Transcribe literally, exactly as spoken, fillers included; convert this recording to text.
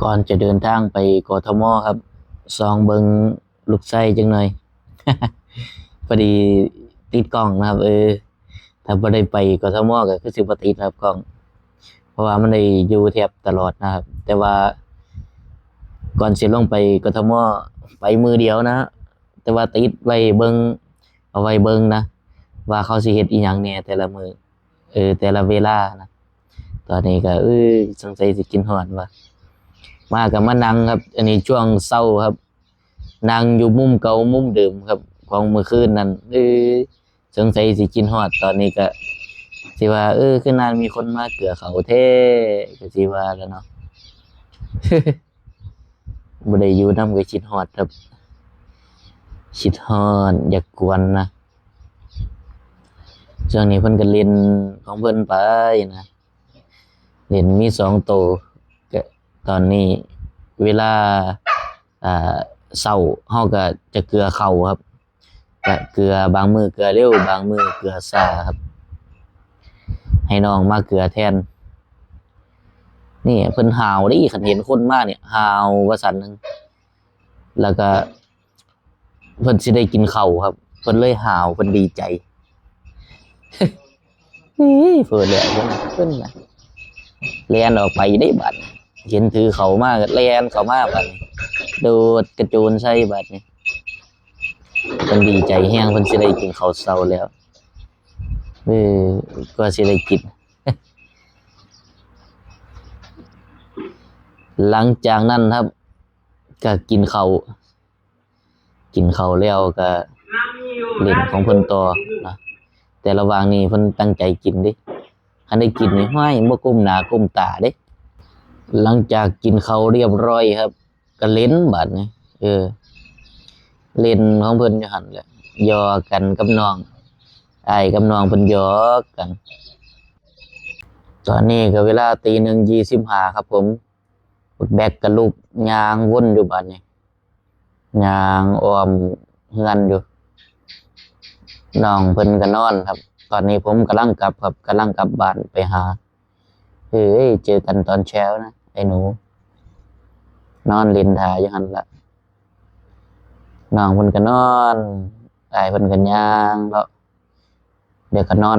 ก่อนจะเดินทางไปกทมครับ ส่องเบิ่งลูกชายจักหน่อย พอดีติดกล้องนะครับ เออ ถ้าบ่ได้ไปกทมก็คือสิบ่ติดครับกล้อง เพราะว่ามันได้อยู่แทบตลอดนะครับ แต่ว่าก่อนสิลงไปกทม ไปมื้อเดียวนะ แต่ว่าติดไว้เบิ่ง เอาไว้เบิ่งนะ ว่าเขาสิเฮ็ดอิหยังแหน่แต่ละมื้อ เออ แต่ละเวลานะ ตอนนี้ก็ เออ สงสัยสิคิดฮอดว่ะ มาก็มานั่งครับ อันนี้ช่วงเช้าครับ นั่งอยู่มุมเก่ามุมเดิมครับ ของมื้อคืนนั้น เออ สงสัยสิคิดฮอด ตอนนี้ก็สิว่า เออ คือนานมีคนมาเกือเขาแท้ ก็สิว่าแล้วเนาะ บ่ได้อยู่นำก็คิดฮอดครับ คิดฮอด อยากกวนนะ ช่วงนี้เพิ่นก็เล่นของเพิ่นไปนะ เล่นมีสองโต ก็ตอนนี้เวลา อ่า เช้า เฮาก็จะเกือเขาครับ ก็เกือบางมื้อเกือเร็ว บางมื้อเกือช้าครับ ให้น้องมาเกือแทน นี่เพิ่นห้าวเด้ คันเห็นคนมาเนี่ย ห้าวว่าซั่นหนึ่ง แล้วก็ เพิ่นสิได้กินข้าวครับ เพิ่นเลยห้าว เพิ่นดีใจ เฮ้ย เพิ่นแล้ว เพิ่นนะ แล่นออกไปได้บัด เห็นถือข้าวมาก็แล่นเข้ามาบัดนี้ โดดกระโจนใส่บัดนี้ เพิ่นดีใจแฮง เพิ่นสิได้กินข้าวเช้าแล้ว เออ ก็สิได้กิน หลังจากนั้นครับ ก็กินข้าว กินข้าวแล้วก็เล่นของเพิ่นต่อนะ แต่ระหว่างนี้เพิ่นตั้งใจกินเด้ คันได้กินนี่ ห้วย บ่ก้มหน้าก้มตาเด้ หลังจากกินข้าวเรียบร้อยครับ ก็เล่นบัดนี้ เออ เล่นของเพิ่นอยู่หั่นแหละ หยอกกันกับน้อง อ้ายกับน้องเพิ่นหยอกกัน ตอนนี้ก็เวลาตีหนึ่งยี่สิบห้าครับผม บักแบกก็ลุกย่างวนอยู่บัดนี้ ย่างอ้อมเฮือนอยู่ น้องเพิ่นก็นอนครับ ตอนนี้ผมกำลังกลับครับ กำลังกลับบ้านไปหา เอ้ย เจอกันตอนเช้านะ ไอ้หนู นอนเล่นท่าอยู่หั่นละ น้องเพิ่นก็นอน อ้ายเพิ่นก็ย่างเลาะ เดี๋ยวก็นอน